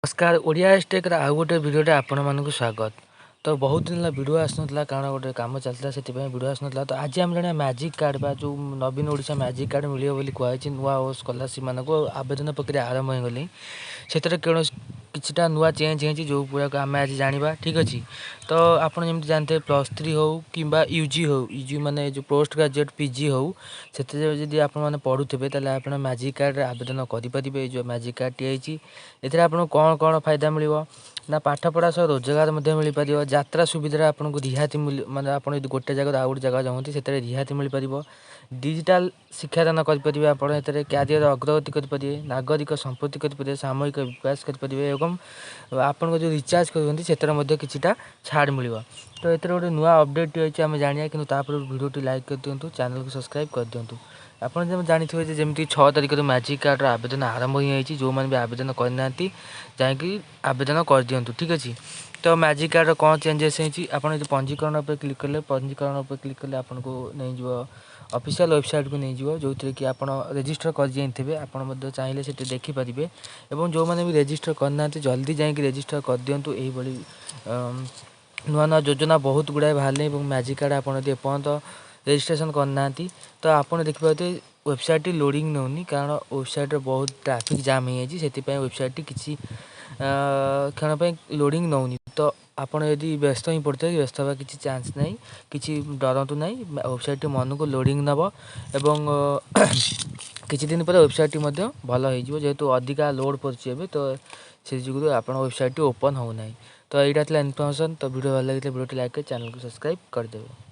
ନମସ୍କାର, ଓଡ଼ିଆ ଟେକ୍ର ଆଉ ଗୋଟେ ଭିଡ଼ିଓରେ ଆପଣମାନଙ୍କୁ ସ୍ୱାଗତ। ତ ବହୁତ ଦିନ ହେଲା ଭିଡ଼ିଓ ଆସୁନଥିଲା, କାରଣ ଗୋଟେ କାମ ଚାଲିଥିଲା, ସେଥିପାଇଁ ଭିଡ଼ିଓ ଆସୁନଥିଲା। ତ ଆଜି ଆମେ ଜାଣିବା ମ୍ୟାଜିକ୍ କାର୍ଡ଼ ବା ଯେଉଁ ନବୀନ ଓଡ଼ିଶା ମ୍ୟାଜିକ୍ କାର୍ଡ଼ ମିଳିବ ବୋଲି କୁହାଯାଇଛି ନୂଆ ଓ ସ୍କଲାରସିପ୍ ମାନଙ୍କୁ, ଆବେଦନ ପ୍ରକ୍ରିୟା ଆରମ୍ଭ ହୋଇଗଲାଣି। ସେଥିରେ କୌଣସି କିଛିଟା ନୂଆ ଚେଞ୍ଜ ହେଇଛି, ଯେଉଁ ଗୁଡ଼ାକ ଆମେ ଆଜି ଜାଣିବା। ଠିକ୍ ଅଛି। ତ ଆପଣ ଯେମିତି ଜାଣିଥିବେ, +3 ହେଉ କିମ୍ବା ୟୁଜି ହେଉ, ୟୁଜି ମାନେ ଯେଉଁ ପୋଷ୍ଟ ଗ୍ରାଜୁଏଟ୍ ପିଜି ହେଉ, ସେଥିରେ ଯଦି ଆପଣମାନେ ପଢ଼ୁଥିବେ, ତାହେଲେ ଆପଣ ମ୍ୟାଜିକ୍ କାର୍ଡ଼ରେ ଆବେଦନ କରିପାରିବେ। ଏଇ ଯେଉଁ ମ୍ୟାଜିକ୍ କାର୍ଡ଼ଟି ହେଇଛି, ଏଥିରେ ଆପଣଙ୍କୁ କ'ଣ କ'ଣ ଫାଇଦା ମିଳିବ ନା, ପାଠପଢ଼ା ସହ ରୋଜଗାର ମଧ୍ୟ ମିଳିପାରିବ। ଯାତ୍ରା ସୁବିଧାରେ ଆପଣଙ୍କୁ ରିହାତି, ମାନେ ଆପଣ ଯଦି ଗୋଟେ ଜାଗାରୁ ଆଉ ଗୋଟେ ଜାଗା ଯାଉଛନ୍ତି, ସେଥିରେ ରିହାତି ମିଳିପାରିବ। ଡିଜିଟାଲ ଶିକ୍ଷାଦାନ କରିପାରିବେ ଆପଣ ଏଥିରେ, କ୍ୟାରିୟର ଅଗ୍ରଗତି କରିପାରିବେ, ନାଗରିକ ସମ୍ପତ୍ତି କରିପାରିବେ, ସାମୂହିକ ବିକାଶ କରିପାରିବେ ଏବଂ ଆପଣଙ୍କ ଯେଉଁ ରିଚାର୍ଜ କରୁଛନ୍ତି, ସେଥିରେ ମଧ୍ୟ କିଛିଟା ଛାଡ଼ ମିଳିବ। ତ ଏଥିରେ ଗୋଟେ ନୂଆ ଅପଡ଼େଟ୍ ଅଛି, ଆମେ ଜାଣିବା। କିନ୍ତୁ ତାପରେ ଭିଡ଼ିଓଟି ଲାଇକ୍ କରିଦିଅନ୍ତୁ, ଚ୍ୟାନେଲକୁ ସବସ୍କ୍ରାଇବ୍ କରିଦିଅନ୍ତୁ। ଆପଣ ଯେମିତି ଜାଣିଥିବେ ଯେ ଯେମିତି 6 ତାରିଖରୁ ମ୍ୟାଜିକ୍ କାର୍ଡ଼ର ଆବେଦନ ଆରମ୍ଭ ହୋଇଯାଇଛି, ଯେଉଁମାନେ ବି ଆବେଦନ କରିନାହାନ୍ତି, ଯାଇକି ଆବେଦନ କରିଦିଅନ୍ତୁ। ଠିକ୍ ଅଛି। ତ ମ୍ୟାଜିକ୍ କାର୍ଡ଼ର କ'ଣ ଚେଞ୍ଜେସ୍ ହେଇଛି? ଆପଣ ଯଦି ପଞ୍ଜୀକରଣ ଉପରେ କ୍ଲିକ୍ କଲେ, ପଞ୍ଜୀକରଣ ଉପରେ କ୍ଲିକ୍ କଲେ ଆପଣଙ୍କୁ ନେଇଯିବ, ଅଫିସିଆଲ୍ ୱେବସାଇଟ୍କୁ ନେଇଯିବ, ଯେଉଁଥିରେ କି ଆପଣ ରେଜିଷ୍ଟର କରିଯାଇଥିବେ। ଆପଣ ମଧ୍ୟ ଚାହିଁଲେ ସେଠି ଦେଖିପାରିବେ ଏବଂ ଯେଉଁମାନେ ବି ରେଜିଷ୍ଟର କରିନାହାନ୍ତି, ଜଲ୍ଦି ଯାଇକି ରେଜିଷ୍ଟର କରିଦିଅନ୍ତୁ। ଏଇଭଳି ନୂଆ ନୂଆ ଯୋଜନା ବହୁତ ଗୁଡ଼ାଏ ବାହାରିଲେ ଏବଂ ମ୍ୟାଜିକ୍ କାର୍ଡ଼ ଆପଣ ଯଦି ଏପର୍ଯ୍ୟନ୍ତ ରେଜିଷ୍ଟ୍ରେସନ୍ କରିନାହାନ୍ତି, ତ ଆପଣ ଦେଖିପାରୁଥିବେ ୱେବସାଇଟ୍ଟି ଲୋଡ଼ିଂ ନେଉନି, କାରଣ ୱେବସାଇଟ୍ରେ ବହୁତ ଟ୍ରାଫିକ୍ ଜାମ୍ ହେଇଯାଇଛି। ସେଥିପାଇଁ ୱେବସାଇଟ୍ଟି କିଛି କ୍ଷଣ ପାଇଁ ଲୋଡ଼ିଂ ନେଉନି। ତ ଆପଣ ଯଦି ବ୍ୟସ୍ତ ହିଁ ପଡ଼ିଥିବେ, ବ୍ୟସ୍ତ ହେବା କିଛି ଚାନ୍ସ ନାହିଁ, କିଛି ଡରନ୍ତୁ ନାହିଁ। ୱେବସାଇଟ୍ଟି ମନକୁ ଲୋଡ଼ିଂ ନେବ ଏବଂ କିଛି ଦିନ ପରେ ୱେବସାଇଟ୍ଟି ମଧ୍ୟ ଭଲ ହେଇଯିବ। ଯେହେତୁ ଅଧିକା ଲୋଡ଼୍ ପଡ଼ୁଛି ଏବେ, ତ ସେ ଯୋଗୁଁ ଆପଣଙ୍କ ୱେବସାଇଟ୍ଟି ଓପନ୍ ହେଉନାହିଁ। ତ ଏଇଟା ଥିଲା ଇନଫର୍ମେସନ୍। ତ ଭିଡ଼ିଓ ଭଲ ଲାଗିଥିଲେ ଭିଡ଼ିଓଟି ଲାଇକ୍ କରି ଚ୍ୟାନେଲକୁ ସବସ୍କ୍ରାଇବ୍ କରିଦେବେ।